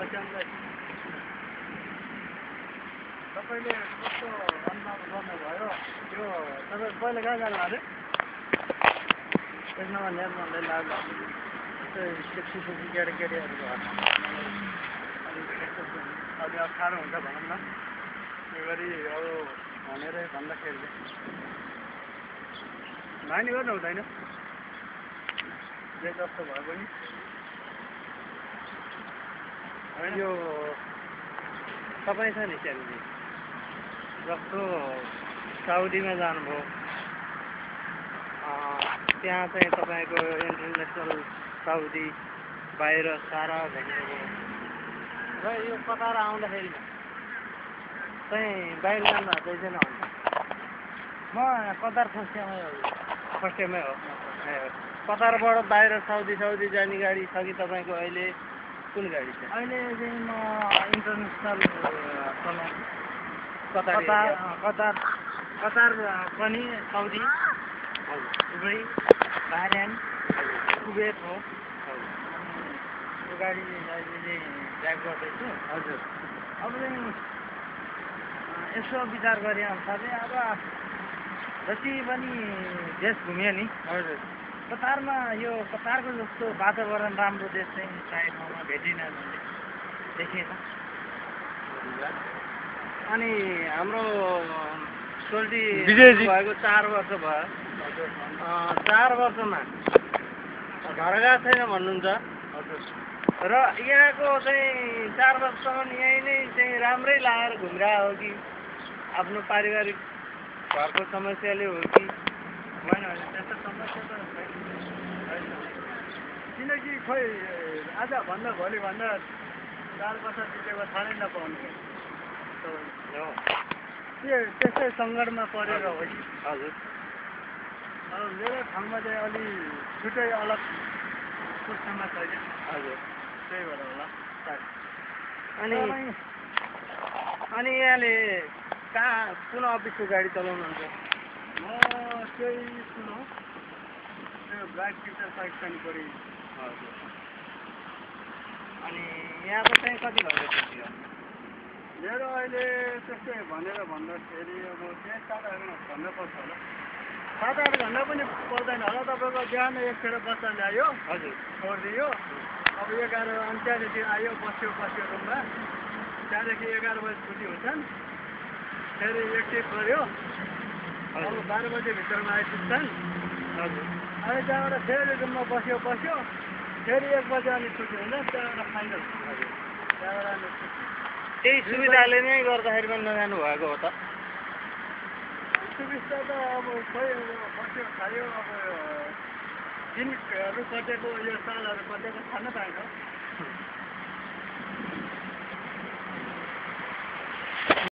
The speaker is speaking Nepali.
लक्ष्याङलाई तपाईँले कस्तो अनुमान गर्नुभयो त्यो तपाईँ पहिला कहाँ जानु अरे त्यसमा निर्माणले लाग्यो सेक्सी केटाकेटीहरूको घरमा अलि अप्ठ्यारो हुन्छ भनौँ न यो गरी अब भनेरै भन्दाखेरि मानी गर्नु हुँदैन जे जस्तो भए पनि होइन यो तपाईँ छ नि त्यहाँनिर जस्तो साउदीमा जानुभयो त्यहाँ चाहिँ तपाईँको इन्टरनेसनल साउदी बाहिर सारा घुम्नुभयो र यो कतार आउँदाखेरि चाहिँ बाहिर जानु भएको छैन म कतार फर्स्ट टाइमै हो कतारबाट बाहिर साउदी जाने गाडी छ कि तपाईँको अहिले कुन गाडी छ अहिले चाहिँ म इन्टरनेसनल कतार पनि साउदी दुबई बाह्रेन कुवेत हो त्यो गाडी अहिले चाहिँ ट्र्याक गर्दैछु हजुर अब चाहिँ यसो विचार गरे अनुसार चाहिँ अब जति पनि देश घुम्यो नि हजुर कतारमा यो कतारको जस्तो वातावरण राम्रो देश चाहिँ प्राय ठाउँमा भेटिनँ मैले देखेँ अनि हाम्रो सोल्टी भएको 4 वर्ष भयो 4 वर्षमा घर गएको छैन भन्नुहुन्छ र यहाँको चाहिँ 4 वर्षसम्म यहीँ नै चाहिँ राम्रै लागेर घुमिरहेको हो कि आफ्नो पारिवारिक घरको समस्याले हो कि होइन त्यस्तो समस्या त छैन किनकि खोइ आजभन्दा भोलिभन्दा 4 वर्ष बितेको थाहै नपाउने हो त्यो त्यस्तै सङ्कटमा परेर हो कि हजुर अब मेरो ठाउँमा चाहिँ अलि छुट्टै अलग पुस्तकमा छ क्या हजुर त्यही भएर होला अनि यहाँले कहाँ कुन अफिसको गाडी चलाउनुहुन्छ म त्यही सुनौ त्यो ब्ल्याक टिचर साइड पानीपरि हजुर अनि यहाँको चाहिँ कति घन्टा ड्युटी हो मेरो अहिले त्यस्तै भनेर भन्दाखेरि अब त्यही 7-8 घन्टा पर्छ होला 7-8 घन्टा पनि पर्दैन होला तपाईँको बिहान एकखेर बच्चा ल्यायो हजुर छोडिदियो अब 11 त्यहाँदेखि आयो बस्यो रुममा त्यहाँदेखि 11 बजी छुट्टी हुन्छन् फेरि एकटिभ गऱ्यो अब 12 बजीभित्रमा आइपुग्छन् हजुर अनि त्यहाँबाट फेरि रुममा बस्यो फेरि 1 बजी अनि छुट्टी हुन्छ त्यहाँबाट फाइनल हजुर त्यहाँबाट अनि त्यही सुविधाले नै गर्दाखेरि पनि नजानु भएको हो त सुविस्ता त अब खोइ बस्यो खायो अब दिनहरू कटेको यो सालहरू कटेको खान पाएन